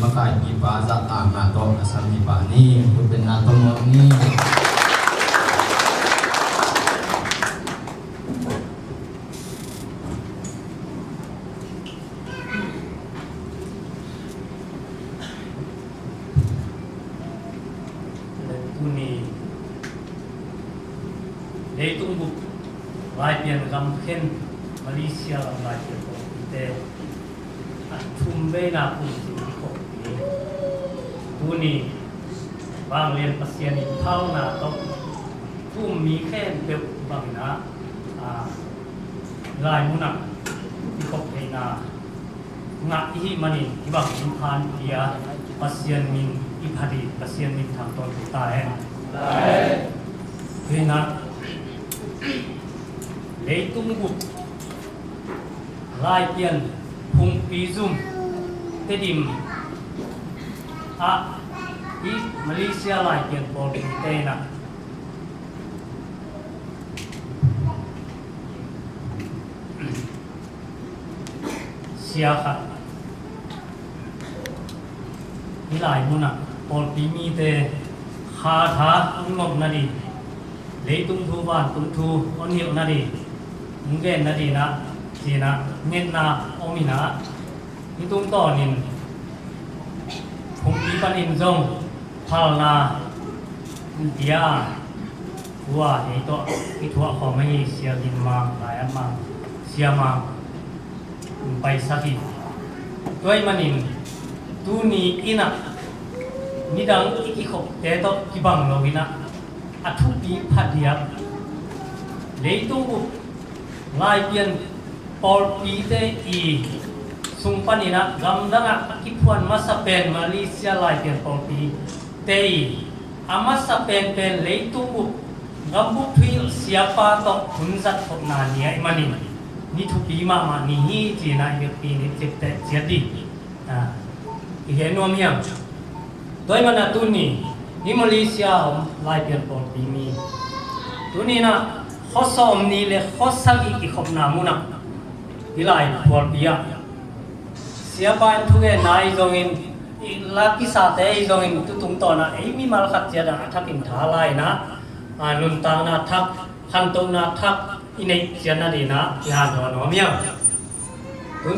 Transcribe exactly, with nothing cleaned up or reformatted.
Makai pipa zahtakna tawh a sam hi pah ni. Thupinna tawh mawk ni. Tuni leitung bup Laipian gam khen Malaysia lam Laipian pawlpite a thum veina kum cin i khop hi. Tuni vanglian Pasian in phalna tawh thu um mi khempeuh bangin ah, a, lai munah i khop theihna ngah i hih manin i bang in phan pia Pasian min i pha dih, Pasian min thang tawntung ta hen. Tuinah leitung bup Laipian phungpi zum Tedim ah i Malaysia Laipian pawlpi tenah sia khat i lai munah pawlpi mite kha tha hong nopna ding, leitung thu vantung thu hong hilhna ding, hong genna dingah cinah ngetna om inah, hih tungtawnin phungpi panin zong phalna hong pia. Tua hei tawh i thuah khawm ahi Sia Gin Mang, Lai An Mang, Sia Mang hong paisak hi. Tua ahih manin tuni inah midang i kikhopte tawh kibang lo inah a thupi phadiak leitung bup Laipian pawlpite i sung paninah gamdangah a kiphuan masa pen Malaysia Laipian pawlpite i a masa penpen leitung bup gambup thuhilh siapa tawh hun zat khopna ni ahih manin ni thupi mahmah ni hi cinah i biakpi in i ciapteh ciat ding. A, i gen nuam hiam? Tua ahih manin tuni hih Malaysia om Laipian pawlpi mi tuni inah khuasawm ni le khuasagih i khopna munah i lai pawlpi ah siapa in thugenna ahi zongin, i la kisate ahi zongin tu tungtawnah ei mimal khat ciatah a thakin tha la inah, a, nuntakna thak, khantohna thak i neih ciatna dingah i hanthawn nuam hiam? Tun